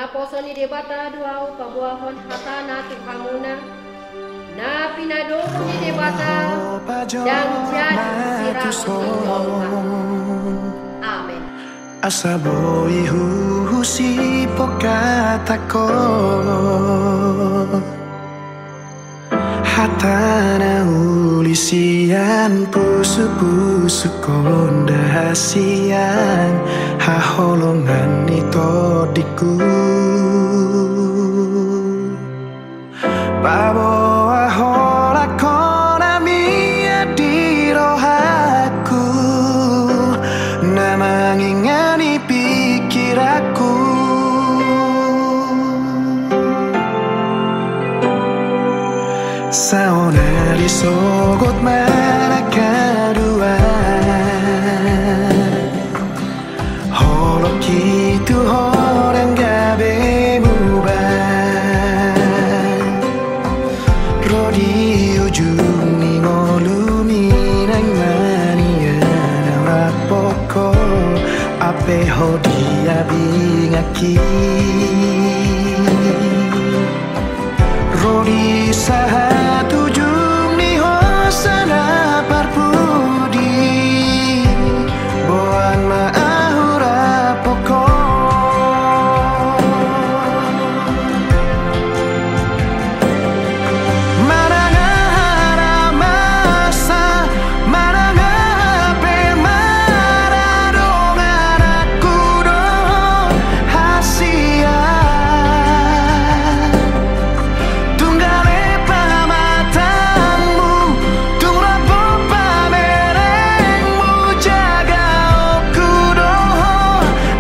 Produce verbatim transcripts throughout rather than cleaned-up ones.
Naposo ni Debata do ahu paboahon hatana tu hamuna, na pinadomu ni Debata ndang jadi sirahon ni jolma. Amen. Asa boi huhusipon hatangkon, hatana uli sian pusupusukon, da hasian haholongan ni tondingku. Paboa holangkon na mian di rohangku, na mangingani pingkiranku. Saonari sogot manangkaluar, holongki tu ho ndang gabe muba. Ro di ujung ni ngolumi nang manian au rapot ho, ampe ho diabingaki. Ro di sahat ujung ni hosana parpudi, boan ma ahu rapot ho. Manang aha na masa, manang aha pe maradongan, ahu do hasian. Tung gale pamatangmu, tung rapot pamerengmu, jagaonku do ho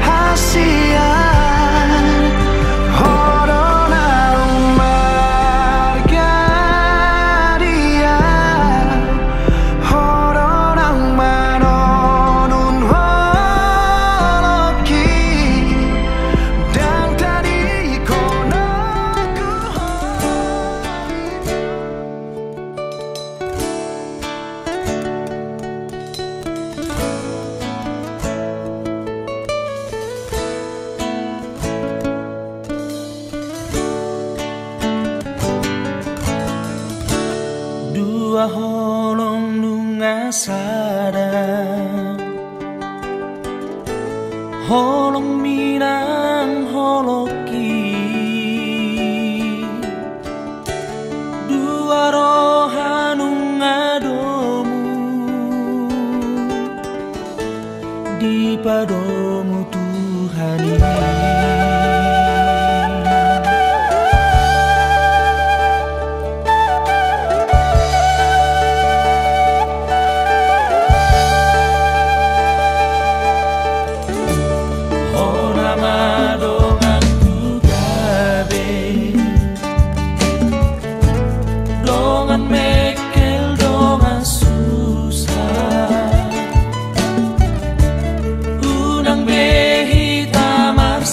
hasian. Ho do naung marga di ahu, ho do naung manonun holongki, ndang tadingkon ahu ho. Dua holong nunga sada, holongmi nang holongki. Dua roha nunga domu dipadomu Tuhan i. Ho nama donganku gabe, dongan mengkel, dongan susa. Unang be hita mar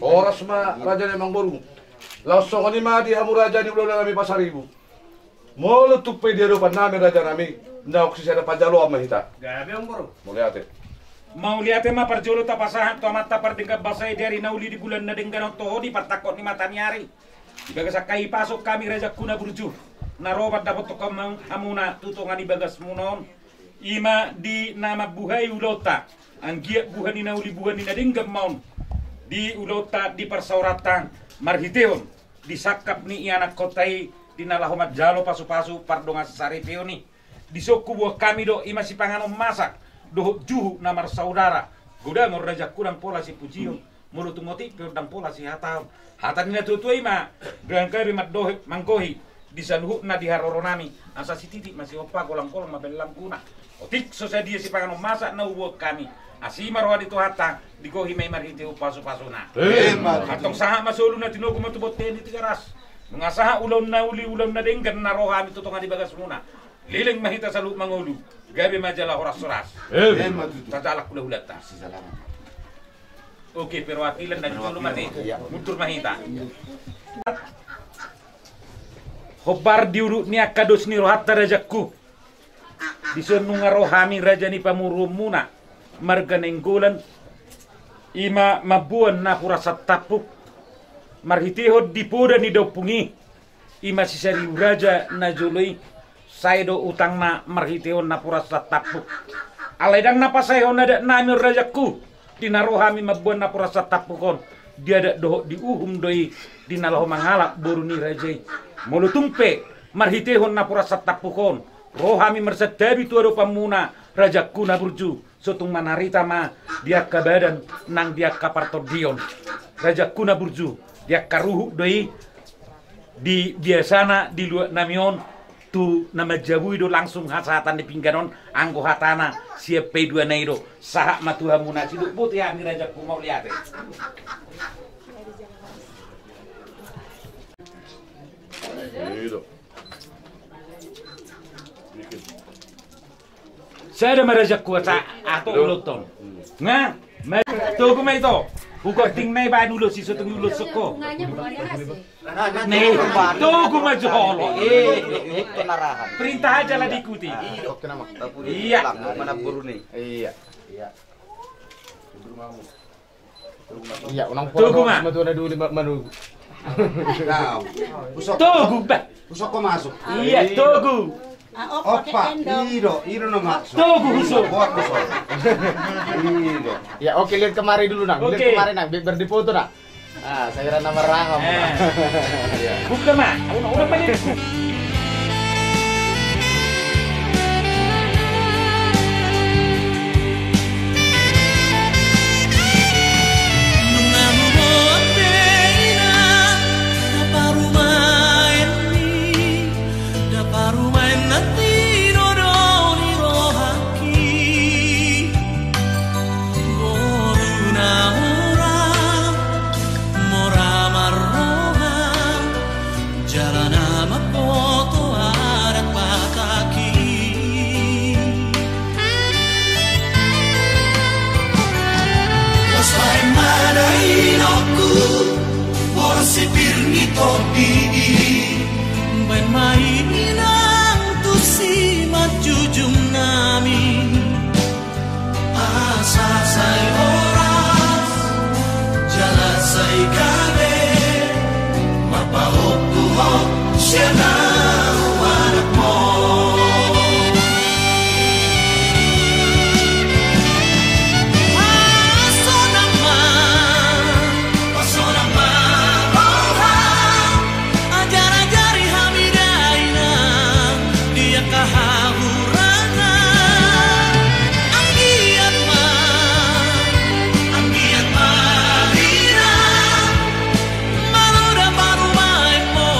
Horas ma raja ni amangboru. Laos songon i ma di hamu raja ni ulaon nami Pasaribu. Molo tung pe di adopan nami raja nami, naung sisada panjaloan ma hita. Gabe amangboru. Mauliate. Mauliate ma parjolo tapasahat tu Amanta pardenggan basa i di ari na uli di bulan na denggan on, toho di partangkok ni mata ni ari. Di bagasan hahipason hami rajaku na burju, na ro mandapothon hamuna tu tonga ni bagasmuna on. I ma di na mambuhai ulaonta, anggiat buha ni na uli buha ni na denggan ma on di ulaonta di parsaoranta marhitehon di sangkap ni ianakkonta i di na laho manjalo pasupasu pardongansaripeon i. Dison huboan hami do i ma sipanganon masak dohot juhu na marsaudara. Godang on rajaku ndang pola sipujion, molo tung otik pe on ndang pola sihatahon. Hata ni natuatua i ma, ndang gabe mandohot manggohi di saluhutna di haroro nami, asa sititik ma sihompa, golanggolang ma baen langguna. Otik so sadia sipanganon masak na huboan hami, asi ma roha ni Tuhanta, digohi ma i marhitehon pasupasuna. Emma tutu. Antong sahat ma solu na tinogu ma tu bontean ni Tigaras. Nunga sahat ulaon na uli ulaon na denggan na ro hami tu tonga ni bagasmuna. Leleng ma hita saluhut mangolu, gabe ma jala horashoras. Emma tutu. Tajalak hulahulanta. Oke, perwakilan na di jolo mate. Iya. Mundur ma hita. Hombar di uruk ni angka dos ni rohanta rajaku. Dison nunga ro hami raja ni pamoruonmuna marga Nainggolan, i ma mamboan napuran santampuk marhitehon di poda ni daompung i. I ma si Saribu Raja na jolo i, sae do utangna marhitehon napuran santampuk. Alai ndang na pasaehon adat nami on rajaku, di na ro hami mamboan napuran santampuk on, di adat dohot di uhum do i di na laho mangalap boru ni raja i. Molo tung pe marhitehon napuran santampuk on ro hami marsantabi tu adopanmuna rajaku na burju, so tung manarita ma di angka badan nang di angka partondion. Rajaku na burju, di angka ruhut do i, di biasana di luat nami on, tu na manjabui do langsung hasahatan ni pinggan on, anggo hatana sian paidua na i do. Sahat ma tu hamu na sidok boti hami rajaku, mauliate. Sada ma rajaku, asa ato ulos on. Nga, ma, togu ma ito. Hugoting na i baen ulos i, so tung ulos soko. Na i, togu ma jolo. Perintah aja lah diikuti. Iya. Iya. Iya, unang pola. Togu ma. Togu, bah. Husok ko masuk. Iya, togu. Opa, i do, i do na masuk. Togu, husok. Buat husok. I do. Ya, oke, lihat kemari dulu, Nang. Lihat kemari, Nang. Biar, biar dipoto, Nang. Ah, saya kira nama rangam. Buka ma. Unang, unang balik. Nunga huboan be inang na parumaenmi, na parumaen na tinodo ni rohangki. Boru na mura, mura marroha, jala na mamboto adat Batak i. Pos baen ma da inongku, boru sipir ni tondi i. Baen ma i inang tu simanjujung nami. Asa sai horas, jala sai gabe, marpahompu ho sian au anakmu. Pasonang ma, pasonang ma roha. Ajar-ajari hami da inang di angka hahurangan. Anggiat ma, anggiat ma inang, malo da parumaenmu,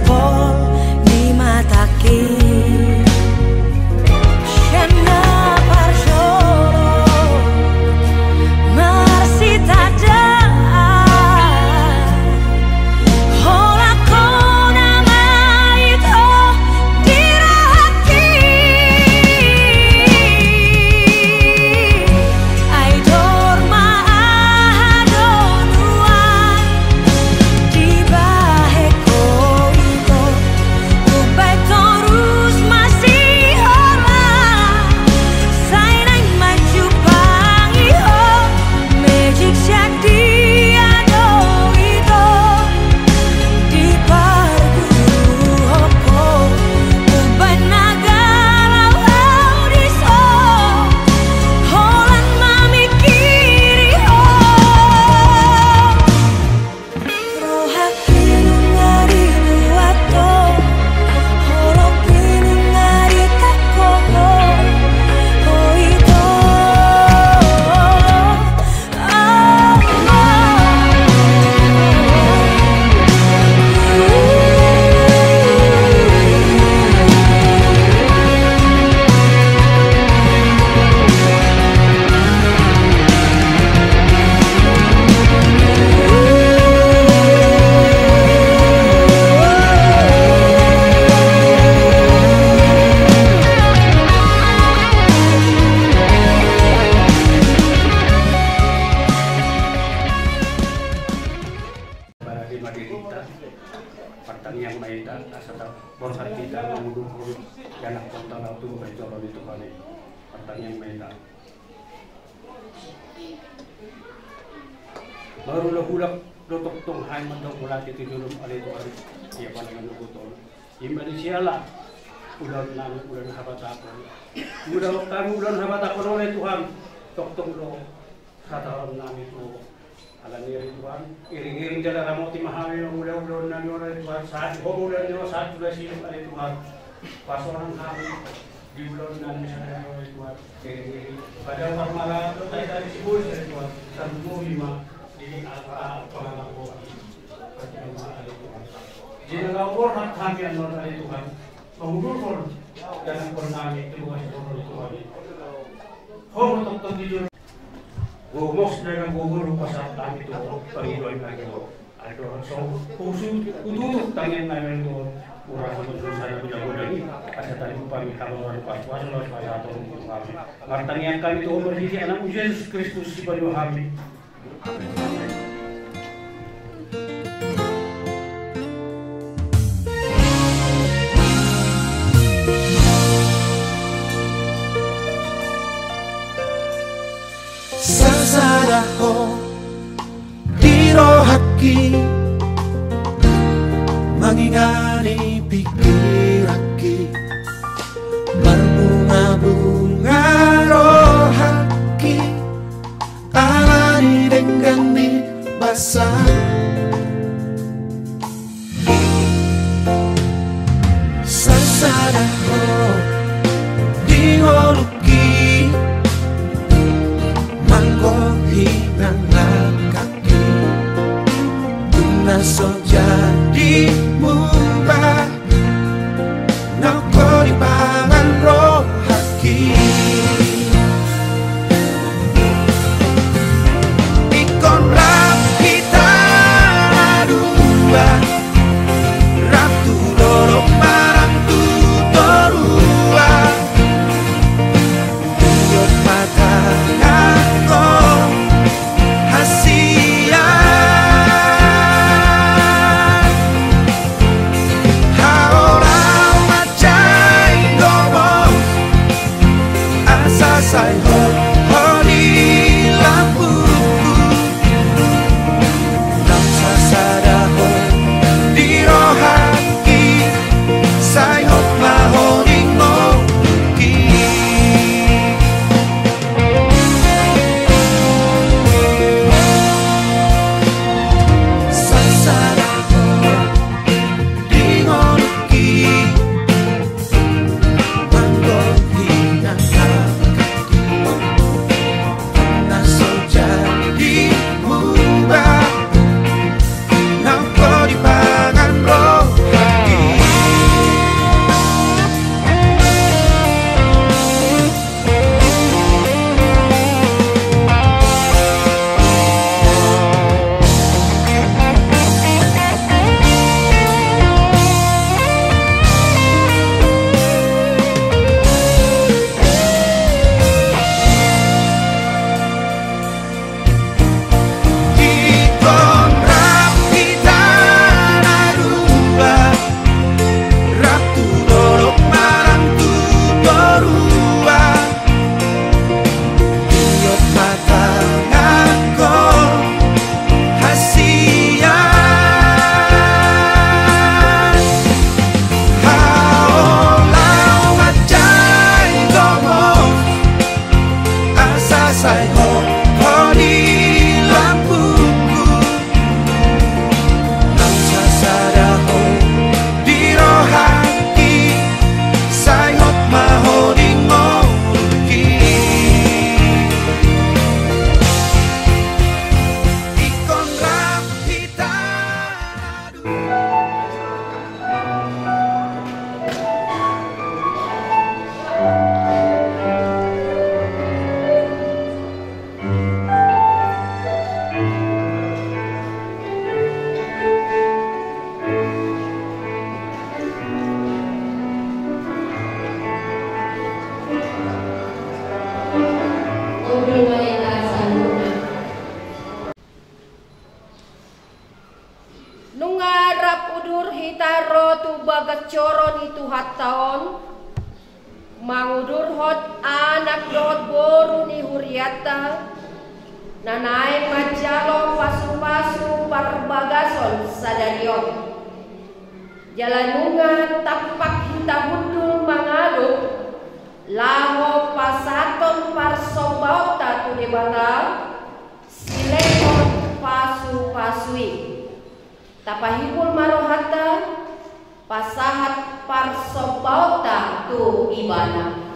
Pol ni matangki. Sian na parjolo marsitandaan. Holan hona ma ito di rohangki. Ai dor ma aha do nuaeng dibahen ho ito. Umbahen torus masihola, sai naeng manjumpangi ho. Mejik sian dia do ito diparguruhon ho. Umbahen na galau au dison, holan mamingkiri ho. Rohangki nunga dibuat ho, holongki nunga ditangko ho. Ho ito. Barani ma dirita, martangiang ma hita, asa taborhat hita mangudurhon ianakhonta na tubu parjolo ni Tuhan i. Martangiang ma hita. Marhulahula do tongtong hami mandok mauliate tu jolom ale Tuhan. Ia panangan dohot on. Ima di siala ulaon nami ulaon habatahon. Ulaon nami ulaon habatahon ale Tuhan. Tongtong do hataon nami tu Alani ale Tuhan, iring-iring jala ramoti ma hami mangula ulaon nami on ale Tuhan, sahat di ho ma ulaon nami on sahat tu na sidung ale Tuhan. Pasonang hami di ulaon nami sadari on ale Tuhan, iring-iring. Pada parmalaon do tai tadi sibolis ale Tuhan, tarlumobi ma di angka pangalangkomi. Parjolo ma ale Tuhan. Di na laho borhat hami annon ale Tuhan, mangudurhon ianakhon nami tu boha siborhat Tuhan. Ho ma tongtong di jolo. Gomos na gogor pasahat hami tu ho, pangidoan nami tu ho. Ai do so, hututup tangiang nami tu ho. Mura hami tu sada puja godang i, asa tarimupami habaoran pasupasu laos pasahaton tu hami. Martangiang hami tu ho marhite Anakmu Jesus Kristus Sipaluahonami. Amen. Sasada ho di rohangki, mangingani pingkiranki, marbunga-bunga rohangki, alani denggan ni basa. Sasada ho di ngolungki, manggohi na langkangki, dung na so jadi mumba. Nang ho dipangan rohangki. Ingkon rap hita na dua, rap tu dolok manang tu toruan. Dohot patangianghon hasian. Nunga rap udur hita ro tu bagas joro ni Tuhanta on, mangudurhon anak dohot boru ni hurianta, na naeng manjalo pasupasu parbagason sadari on. Jala nunga tampak hita hundul mangalup, laho pasahathon parsombaonta tu Debata, silehon pasupasu i. Tapahimpul ma rohanta, pasahat parsombaonta tu Ibana.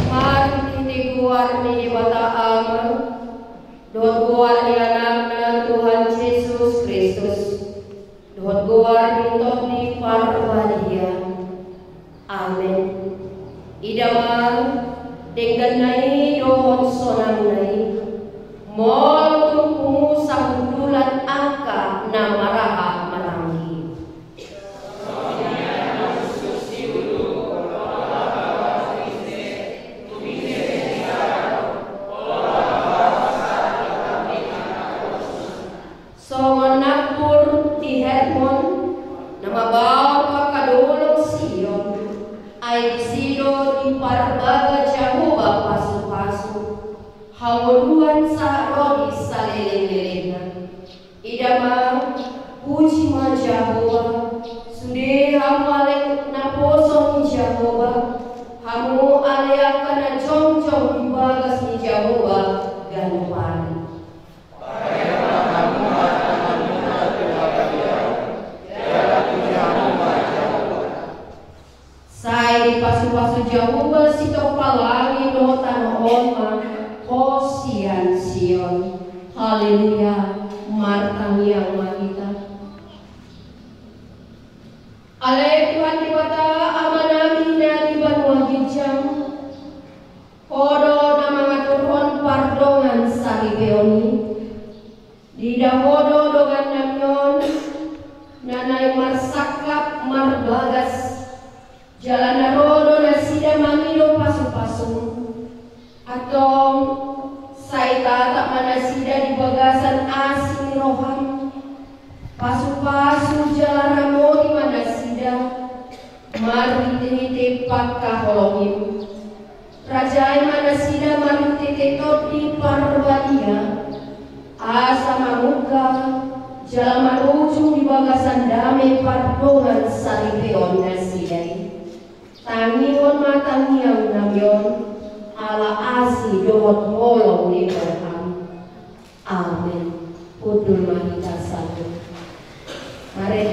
Marhite goar ni Debata Ama, dohot goar ni Anakna Tuhan Jesus Kristus, dohot goar ni Tondi Parbadia. Amen. Ida ma, dengganna i dohot sonangna i, molo tung pungu sahundulan angka na marahap maranggi. Songon nambur di Hermon, na mambahen angka dolok Sion, ai disi do diparbaga Jahowa pasupasu, hangoluan sahat ro di salelenglelengna. Ida ma, puji ma Jahowa, sude hamu ale naposo ni Jahowa, hamu ale angka na jongjong di bagas ni Jahowa ganup ari. Sai dipasupasu Jahowa sitompa langit dohot tano on ma, ho sian Sion. Haleluya. Martangiang ma hita. Ale Tuhan Debata, Amanami na di banua ginjang, Ho do na mangaturhon pardongan saripeon i. Diida Ho do dongannami on na naeng marsangkap marbagas, jala na ro do nasida mangido pasupasum. Antong, sai tatap ma nasida di bagasan asi ni roham. Pasupasu jala ramoti ma nasida marhitehite pangkaholongim. Rajai ma nasida marhitehite Tondi Parbadia, asa mamungka jala marujung di bagasan dame pardongan saripeon nasida i. Tangihon ma tangiangnami on, ala asi dohot holong ni roham. Amen. Hundul ma hita saluhut. Mari.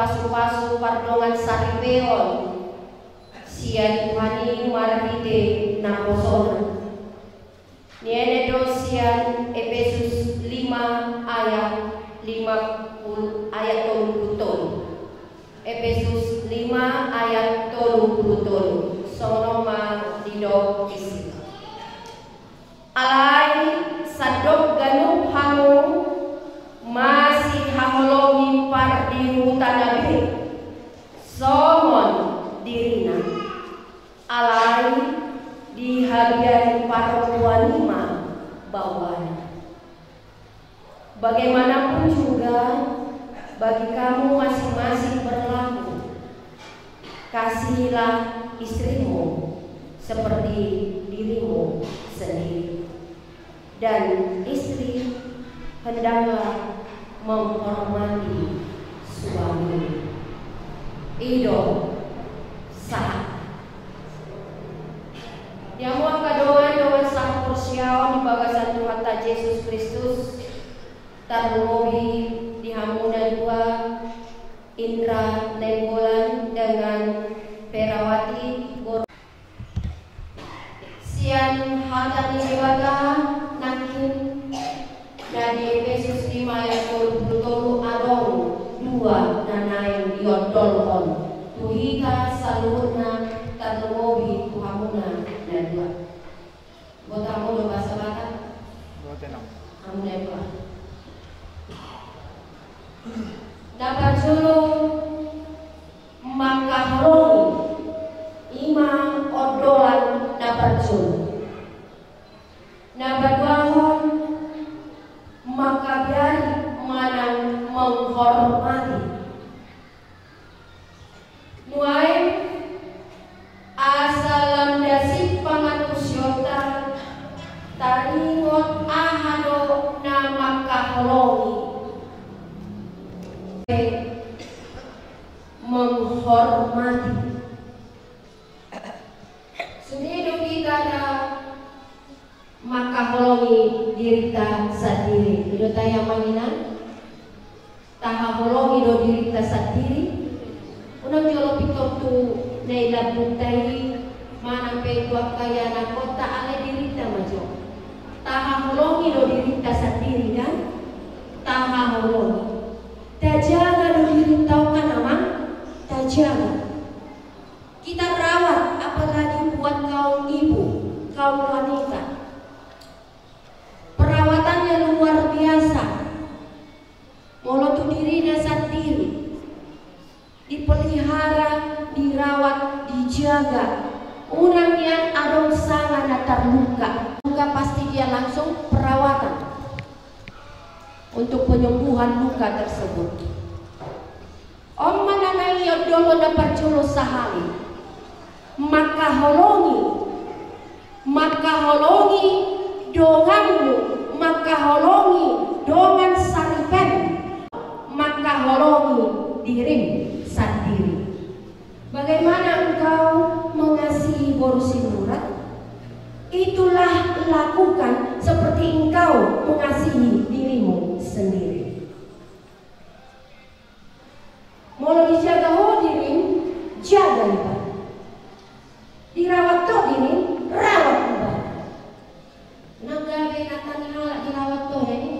Pasu-pasu pardongan saripeon sian Tuhan i marhite naposona. Niende do sian Epesus lima ayat lima puluh, ayat tolu puluh tolu. Epesus lima ayat tolu puluh tolu. Songon on ma didok disi. Alai sandok ganup hamu masihaholongi pardihuta na bere songon dirina. Alai dihabiari parompuan i ma baoana. Bagaimanapun juga bagi kamu masing-masing berlaku, kasihilah istrimu seperti dirimu sendiri. Dan istri hendaklah menghormati suaminya. I do sahat. Di hamu angka dongan, dongan sahaporseaon di bagasan Tuhanta Jesus Kristus, tarlumobi di hamu na dua, Indra Nainggolan dengan Ferawati Gor- Sian hata ni Debata nangkin na di Epesus lima ayat tolu puluh tolu, adong dua na naeng diondolhon tu hita saluhutna, tarlumobi tu hamuna na dua. Boto hamu do bahasa Batak? Boto, Inang. Hamu na dua. Na parjolo, mangkaholongi, i ma ondolan na parjolo. Na paduahon, mangkabiari manang menghormati. Nuaeng, asa lam dasip pangantusionta, taringot aha do na mangkaholongi. Menghormati. Sude do hita na mangkaholongi dirinta sandiri. I do tahe, Amang, Inang? Tahaholongi do dirinta sandiri. Unang jolo pintor tu na i lambungta i, manang pe tu angka ianakhonta, alai dirinta ma jo. Tahaholongi do dirinta sandiri, kan? Tahaholongi. Tajaga do dirinta on, kan, Amang? Tajaga. Kita rawat, apalagi buat kaum ibu, kaum wanita. Perawatannya luar biasa. Molo tu dirina sandiri, dipelihara, dirawat, dijaga. Unang nian adong sanga na tarluka. Luka pasti dia langsung perawatan untuk penyembuhan luka tersebut. On ma na naeng iondolhon na parjolo sahali. Mangkaholongi, mangkaholongi donganmu, mangkaholongi dongan saripeon, mangkaholongi dirim sandiri. Bagaimana engkau mengasihi boru Sinurat? Itulah lakukan seperti engkau mengasihi dirimu sendiri. Molo dijaga ho dirim, jaga iba. Dirawat ho dirim, rawat iba. Nang gabe nata ni halak dirawat ho, ya ni?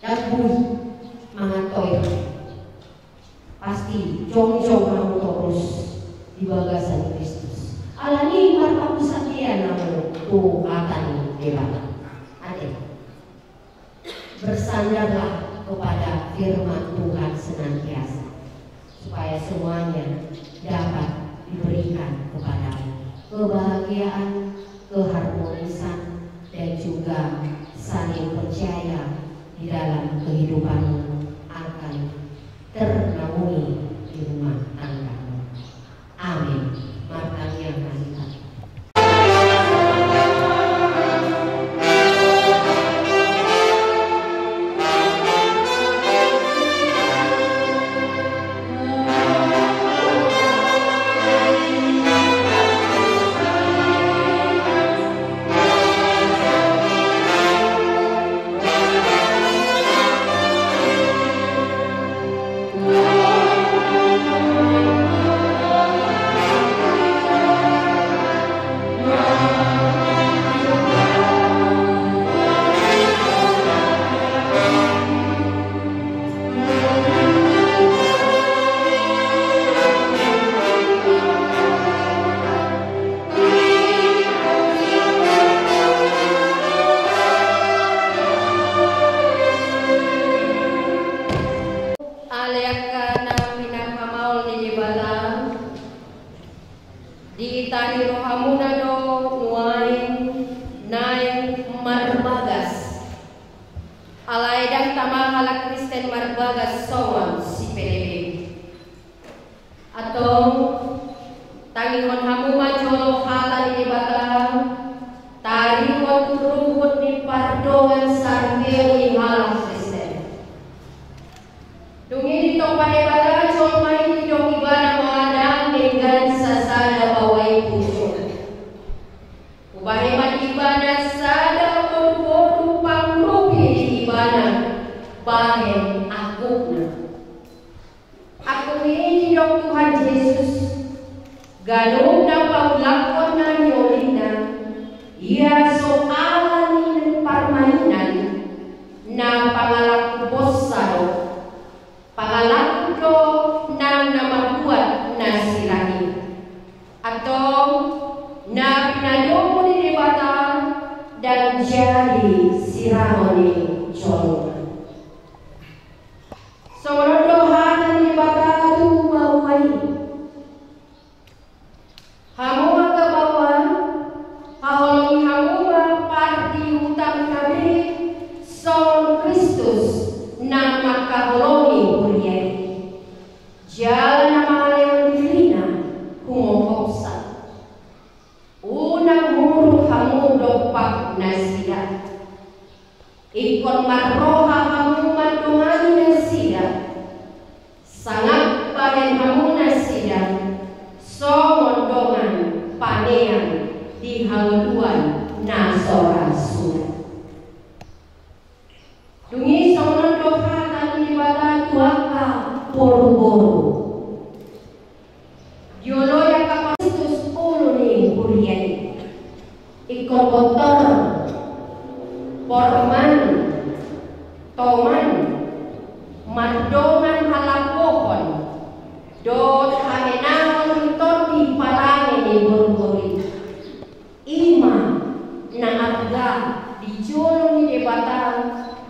Dang boi mangan toir. Pasti jongjong hamu torus di bagasan Kristus. Alani i marpangusap dia hamu tu hata ni Debata. Ate. Bersandarlah kepada firman Tuhan senantiasa, supaya semuanya dapat diberikan kepadamu. Kebahagiaan, keharmonisan, dan juga saling percaya di dalam kehidupanmu akan ternaungi di rumah tanggamu. Amin. Martangiang ma hita. Ai ndang tama halak Kristen marbagas songon sipelebegu. Antong, tangihon hamu ma jolo hata ni Debata, taringot tu ruhut ni pardongansaripeon ni halak Kristen. Dung i ditompa Debata jolma i, didok ibana ma, ndang denggan sasada baoa i pungu. Hubahen ma di ibana sada boruboru pangurupi di ibana bahen angkupna. Angkup i, didok Tuhan Jesus, ganup na paulakkon na niolina, ia so ala ni parmainan, na pangalaku bossa do. Pangalaku do nang na mambuat nasida i. Antong, na pinadomu ni Debata ndang jadi sirangon ni jolma. Songon on do hata ni Debata tu baoa i. Hamu angka baoa, haholongi hamu ma pardihutanna be songon Kristus na mangkaholongi huria i. Jala na mangalehon dirina humophopsa. Unang muruk hamu dompak nasida. Ingkon marroha hamu mandongani nasida, sangap bahen hamu nasida songon dongan panean di hangoluan na so ra suda. Dung i songon on do hata ni Debata tu angka boruboru. Dioloi angka Kristus ulu ni huria i. Ingkon bontor, porman, toman, mardongan halambohon dohot hamenangon di tondi parange ni boruboru i. I ma na arga di jolo ni Debata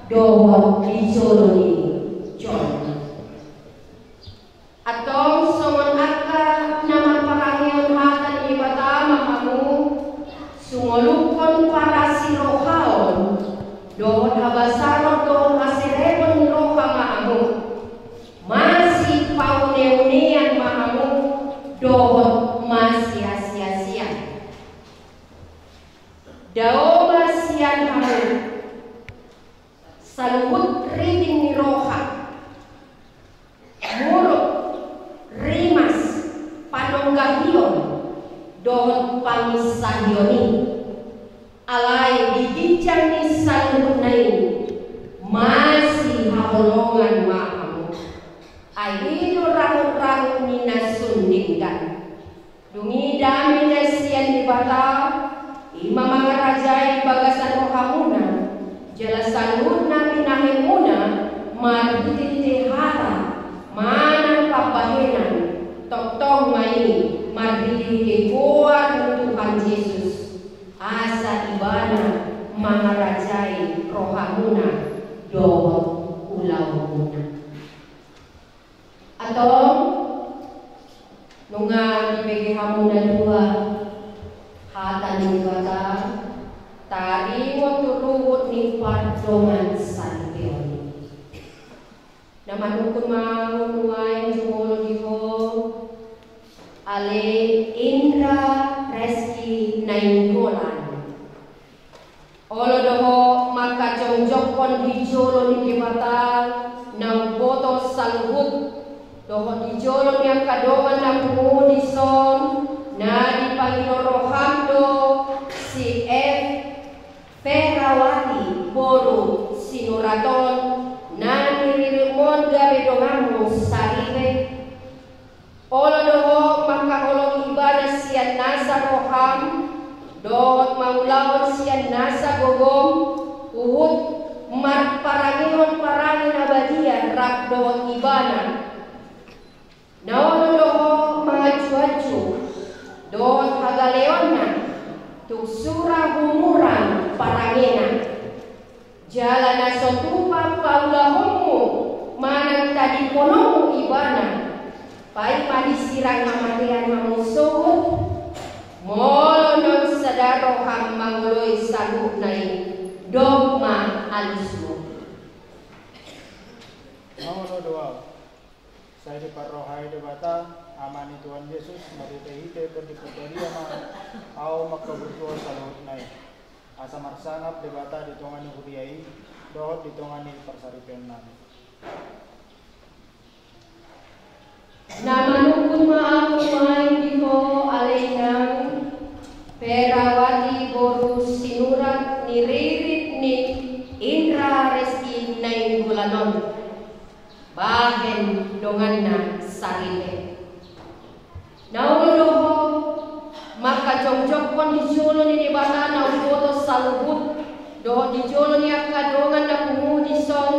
dohot di jolo ni jolma. Antong, songon angka na marparangehon hata ni Debata ma hamu, sumolukhon parasirohaon dohot habasaron dohot haserepon ni roha ma hamu. Masipauneaunean ma hamu dohot masiasiasian. Dao ma sian hamu saluhut riting ni roha, muruk, rimas, panonggahion dohot panginsahion i. Alai di ginjang ni saluhutna i masihaholongan ma hamu. Ai i do rahut-rahut ni na sun denggan. Dung i dame na sian Debata, i ma mangarajai bagasan rohamuna, jala saluhutna binahenmuna, marhitehite hata manang pambahenan, tongtong ma i marhitehite goar ni Tuhan Jesus, asa Ibana mangarajai rohamuna dohot ulaonmuna. Antong, nunga dibege hamu na dua hata ni Debata, taringot tu ruhut ni pardongansaripeon i. Na manungkun ma nuaeng jumolo di ho, Ale Indra Reski Nainggolan. Olo do ho mangkajongjonghon di jolo ni Debata na umboto saluhut, dohot di jolo ni angka dongan na pungu dison, na dipangido roham do si F. Ferawati boru Sinurat on, na niriritmon gabe donganmu saripe. Olo do ho mangkaholongi ibana sian nasa roham, dohot mangulahon sian nasa gogom, huhut marparangehon parange na badia rap dohot ibana. Na olo do ho manganjuanju dohot hagaleonna tung sura humurang parangena. Jala na so tupa paulahonmu manang tadingkononmu ibana, paima disirang hamatean hamu sogot, molo non sada roham mangoloi saluhutna i, dok ma alusmu. Na olo do ahu, sai diparrohai Debata, Ama ni Tuhan Jesus, marhitehite Tondi Parbadia ma ahu mangkaburju saluhutna i. Asa marsangap Debata di tonga ni huria i, dohot di tonga ni parsaripeonnami. Na manungkun ma ahu nuaeng di ho ale inang, Perawati boru Sinurat ni ririt ni Indra Reski Nainggolan on, bahen donganna saripe. Na olo do ho mangkajongjongkon di jolo ni Debata na umboto saluhut, dohot di jolo ni angka dongan na pungu dison,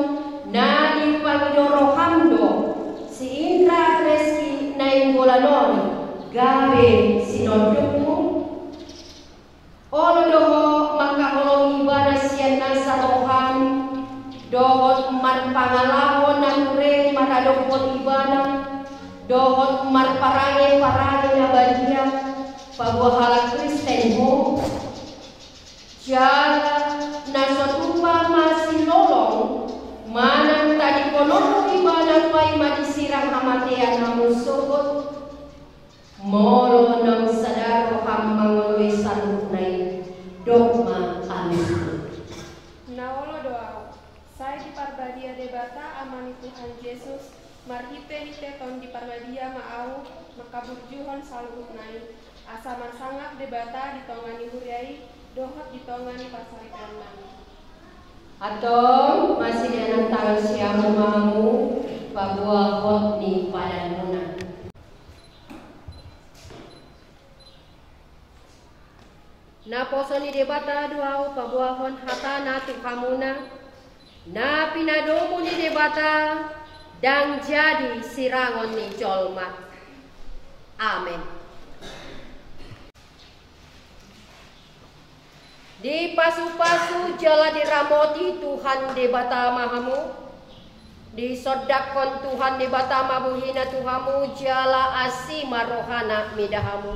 na dipangido roham do si Indra Reski Nainggolan on gabe sinondukmu? Olo do ho mangkaholongi ibana sian nasa roham, dohot marpangalaho na ture maradophon ibana, dohot marparange-parange na badia, paboa halak Kristen ho? Jala na so tupa masilolong, manang tadingkonon ibana paima disirang hamatean hamu sogot? Molo naung sada roham mangoloi saluhutna i, dok ma alusmu. Na olo do ahu, sai diparbadia Debata Ama ni Tuhan Jesus, marhitehite Tondi Parbadia ma ahu mangkaburjuhon saluhutna i, asa marsangap Debata di tonga ni huria i, dohot di tonga ni parsaripeonnami. Antong, masidanan tangan siamun ma hamu, paboa hot ni padanmuna. Naposo ni Debata do ahu paboahon hatana tu hamuna, na pinadomu ni Debata ndang jadi sirangon ni jolma. Amen. Dipasupasu jala diramoti Tuhan Debata ma hamu. Disondangkon Tuhan Debata ma bohina tu hamu jala asi ma rohana mida hamu.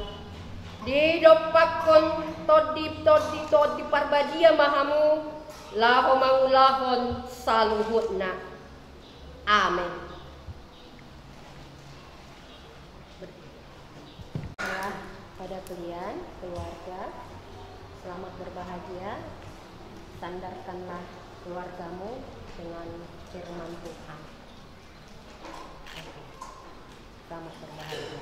Didompakkon Tondi, Tondi, Tondi Parbadia ma hamu laho mangulahon saluhutna. Amen. Pada kalian keluarga, selamat berbahagia. Sandarkanlah keluargamu dengan firman Tuhan. Selamat berbahagia.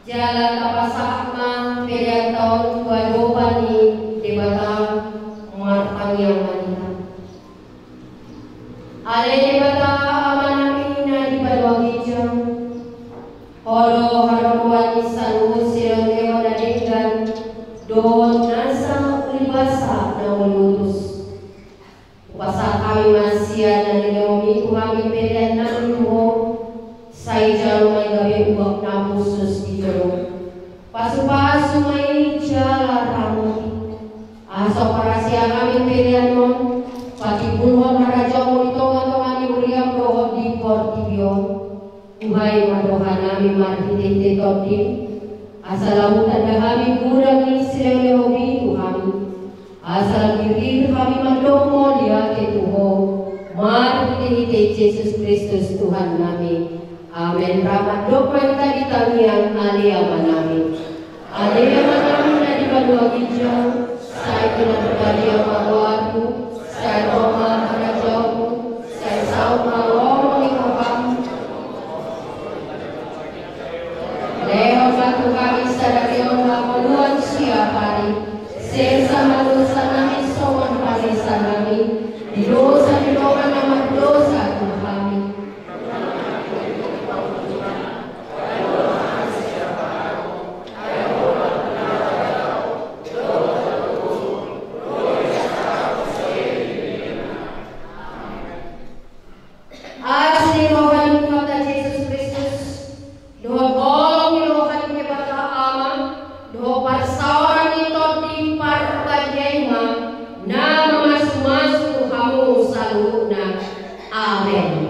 Jala tapasahat ma pelean taon tu adopan ni Debata. Debata, martangiang ma hita. Ale Debata Amanami na di banua ginjang, Ho do haroroan ni saluhut silehonlehon na denggan dohot nasa ulibasa na uliutus. Hupasahat hami ma sian na nilehomi tu hami pelean nami tu Ho. Sai jalo ma i gabe uap na hushus di jolom. Pasupasu ma i jala ramoti. Asa huparasi hami pelean on patimbulhon harajaonmu di tongatonga ni huriam dohot di portibi on. Huhai ma rohanami marhitehite Tondim, asa lam hutanda hami gurang ni silehonlehonmi tu hami, asa lam ririr hami mandok mauliate tu Ho marhitehite Jesus Kristus Tuhannami. Amen. Rap mandok ma hita di tangiang Ale Amanami. Ale Amanami na di banua ginjang, sai pinarbadia ma goarmu, sai ro ma harajaonmu, sai saut ma lomo ni roham. Lehon ma tu hami sadari on hangoluan siapari, sesa ma dosanami songon panesanami di dosa ni dongan na mardosa tu hami. Asi ni roha ni Tuhanta Jesus Kristus, dohot holong ni roha ni Debata Ama, dohot parsaoran ni Tondi Parbadia i ma na mamasumasu hamu saluhutna. Amen.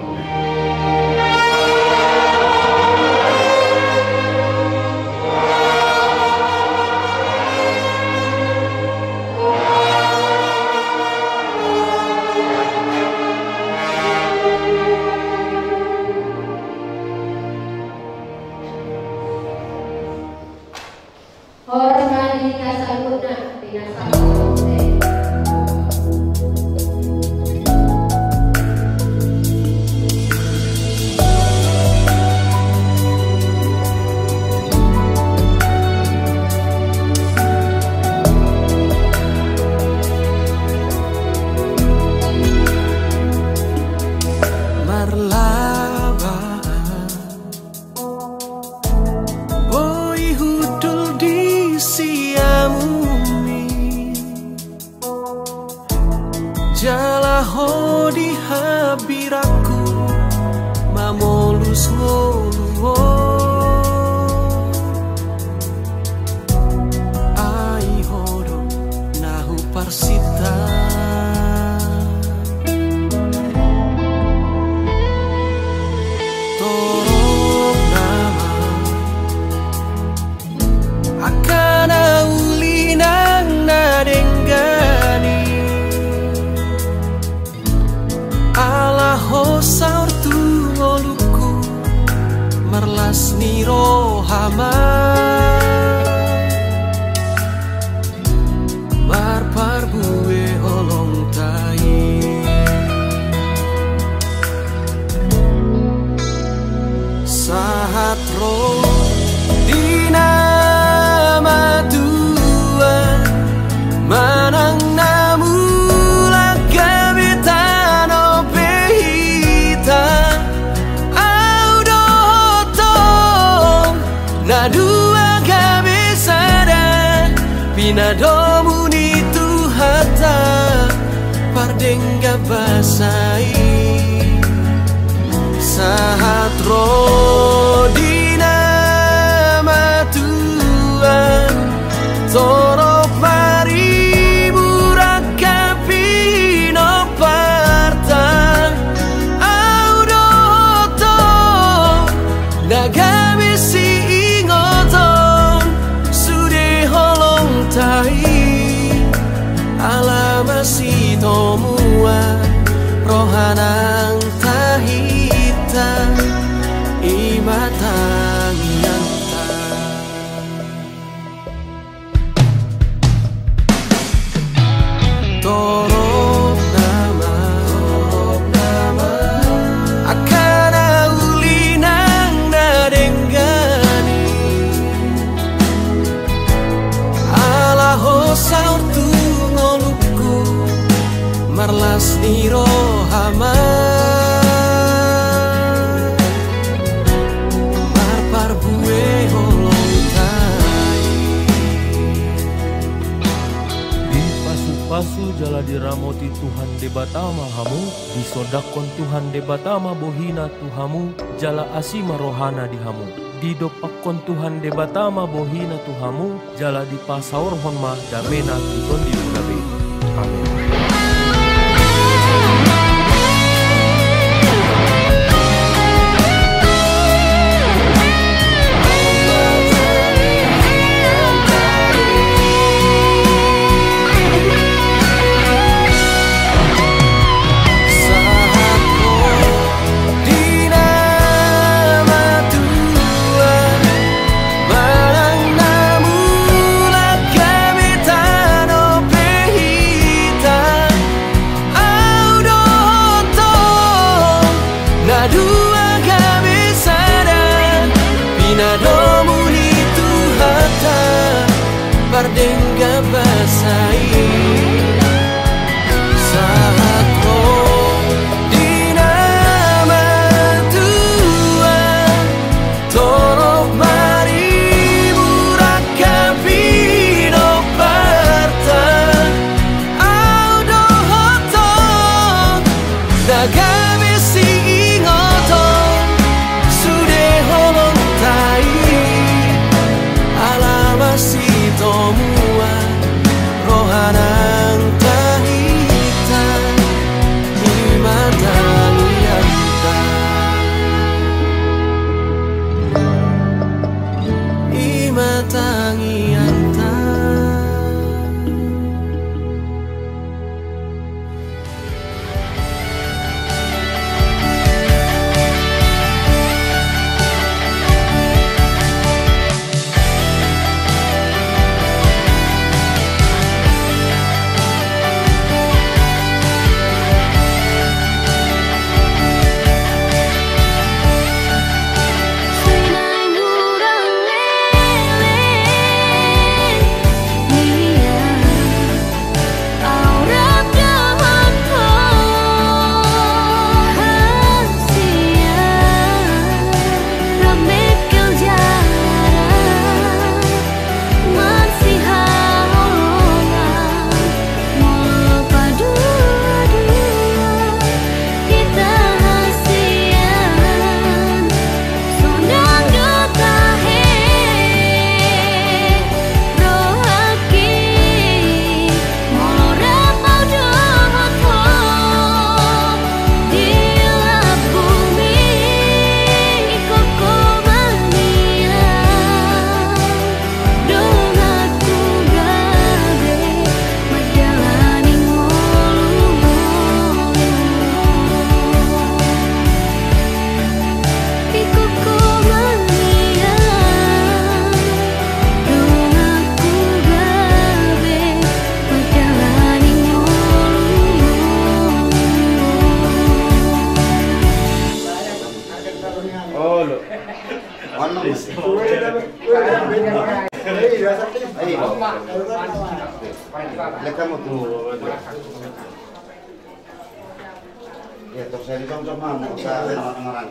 Horas ma di hita saluhutna, di na saluhutna. Marlaba boi hundul di siamun i, jala Ho di hambirangku mamolus ngolu on. Ai Ho do na huparsinta. Torop nama angka na uli nang na denggan i, ala Ho saur tu ngolungku, marlas ni roha ma marparbue holongta i. Sahat ro di na matua manang na mulak gabe tano pe hita, au dohot ho na dua gabe sada, pinadomu ni Tuhanta pardenggan basa i. Sahat ro di na matua, torop maribur angka pinomparta, au dohot ho na gabe siingoton sude holongta i, ala masitomuan roha nang tahinta, i ma ta Las ni roha ma marparbue holongta i. Dipasupasu jala diramoti Tuhan Debata ma hamu, disondangkon Tuhan Debata ma bohina tu hamu, jala asi ma rohana di hamu. Didompakkon Tuhan Debata ma bohina tu hamu, jala dipasaorhon ma damena tu tondimuna be. Amen. Sahat ho di na matua, manang na mulak gabe tano pe hita, au dohot ho na dua gabe sada, pinadomu ni Tuhanta pardenggan basa i. Sahat ho di na matua, torop ma ribu rangkap pinomparta, au dohot ho na gabe siingoton sude holongta i, ala masitomuan roha nang tahitta i ma tangiangta, i ma tangiangta. Olo. Iya, terus saya ditonton, Mang. Saya marah-marah.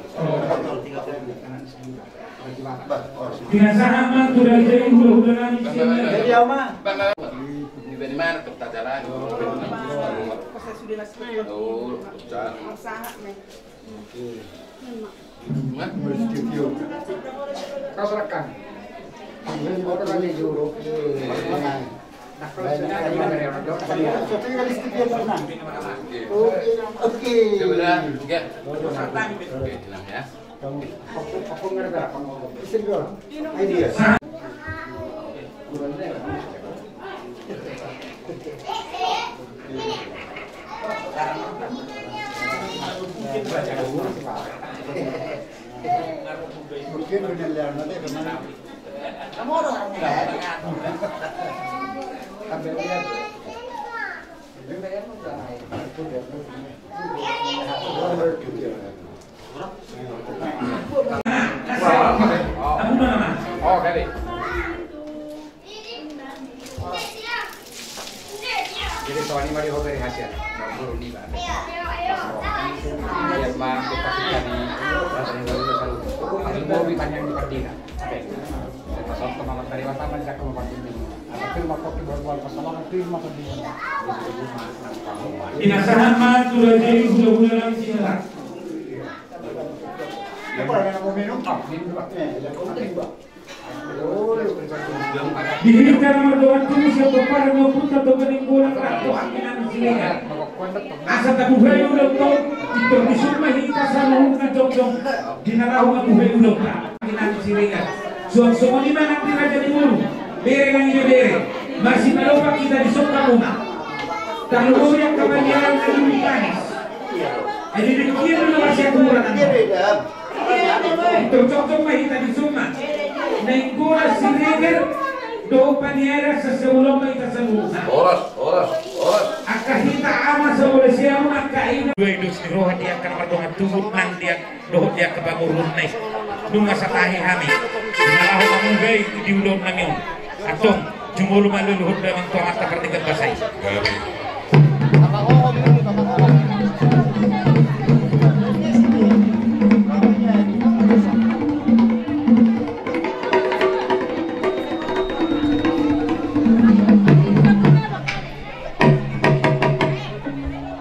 Bah, oh, sini. Dengan sahabat sudah jadi hula-hula nami. Jadi, Oma. Di mana tempat acara? Oh, pecah. Oke. Mas? Kau rekam. Ini foto kali dulu. Oke. Nah, kalau sudah ada yang ada, syuting kali studio sana. Oke. Oke. Ya udah, oke. Oke, tenang ya. Kamu, aku, aku ngerti apa mau. Bisa juga. Idea. Oh, kali. Jadi soal ini mari hobi hasil. Guru ni ba. Iya, ma, kita, kita ni, rasanya dulu salu. Tapi mau ditanya di pardina. Pinasahat ma tu raja i hulahula nang sinarak. Di hita na mardongan tubu sian pomparan ni ompunta Toga Nainggolan rap dohot anggi nami Siregar. Asa tabuhai ulaonta on, pintor dison ma hita saluhutna jongjong di na laho mambuhai ulaonta. Anggi nami Siregar. Suang songon i ma nang di raja ni boru, bere nang ibebere, masimalompa hita dison hamuna. Tarlumobi angka paniaran na di Bugis. Jadi dengkian do na masiaturan. Pintor jongjong ma hita dison ma. Nainggolan, Siregar dohot paniaran, sai saulon ma hita saluhutna. Horas, horas, horas. Angka hita ama sabola siamun, angka ina. Dua i dos ni roha di angka na mardongan tubu nang di angka dohot di angka pamoruon na i. Nunga satahi hami di na laho mambuhai di ulaon nami on. Antong jumolo ma lolo Honda nang tu amanta Pardenggan Basa i.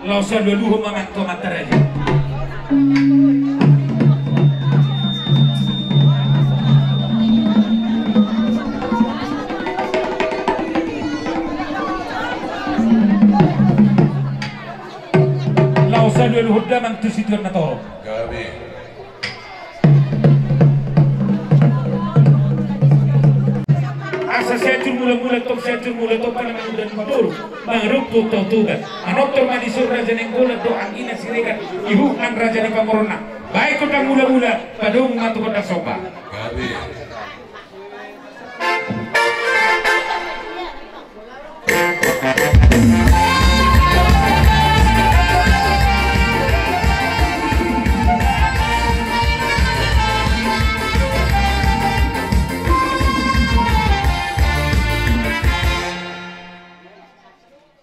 Laos salualuhon ma amang tu amanta raja. Laos salualuhon damang tu situan na torop. Gabe. Asa sianjur mulamula, tong sianjur mula, tong pala mangudan mandoro, mangarumpu tu Toga. Manortor ma dison Raja Nainggolan dohot anggina Siregar, ihuthon raja ni pamoruonna. Baen gondang mulamula, padomu ma tu gondang somba. Gabe.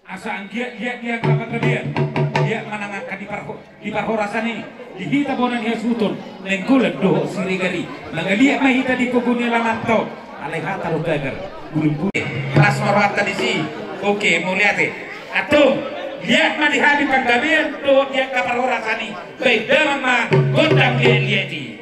Asa anggiat liat di angka panggabean, liat ma nang angka di parho-, di parhorasan i, di hita bona ni hasuhuton, Nainggolan dohot Siregar i. Mangaliat ma hita di pogu ni alamanta on, alai hata do gagar, bulung-bulung. Las ma rohanta disi. Oke, mauliate. Antong, liat ma di hami panggabean dohot di angka parhorasan i. Baen damang ma gondang liat-liat i.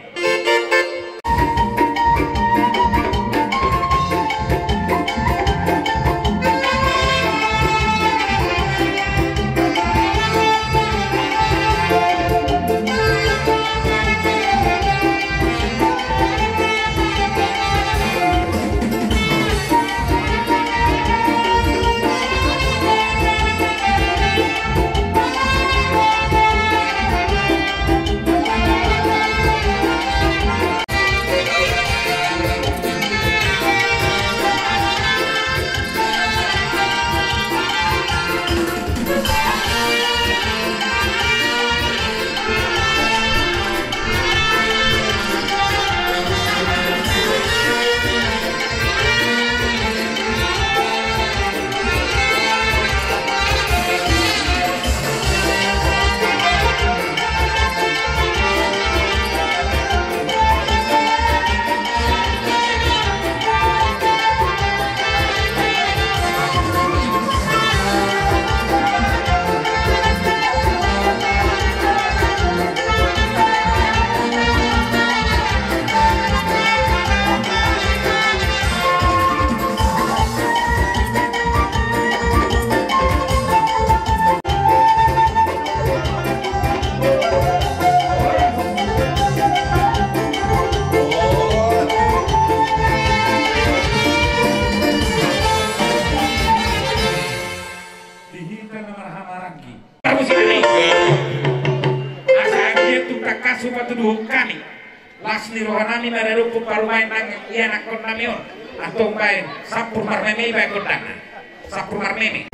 Di hita na marhahamaranggi. Asa anggiat tung tangkas hupatuduhon hami las ni rohanami maradophon parumaen nang ianakhon nami on. Antong baen sampur marmeme i, baen gondangna. Sampur marmeme.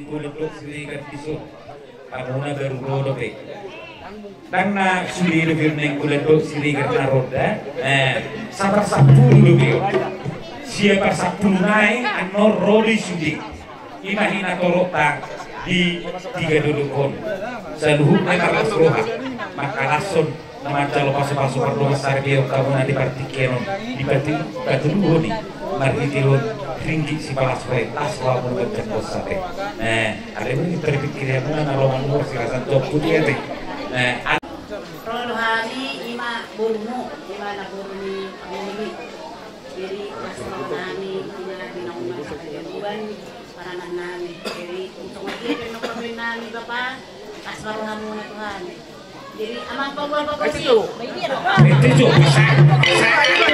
Bulan dok Siregar di son. Pamuna baru ro dope. Ndang na sude do biar naeng bulan dok Siregar na ronda. Eh, saparsampulu dope on. Sia parsampulu nai annon ro do i sude. Ima hinatorokta di tiga dolok on. Saluhutna marlas roha. Mangkalashon na manjalo pasupasu pardongansaripeon hamu na di partingkian on, di parti-, patuluhon i marhitehon ringgit sipalas roha i, las roha muna baen jangkon sate. Eh, alai muna di parpingkiri hamuna na ro manumur sirasan jompu dia te. Eh, a- Ro do hami, ima borumu, ima na boru ni pangoli. Jadi las roha nami, ima di na umur sakalian uban. Paranak nami, jadi untung lagi ada nong pemain nami, Bapa. Pas baru hamuna Tuhan. Jadi amang pagua Bapa sih. Itu tuh, bisa. Bisa.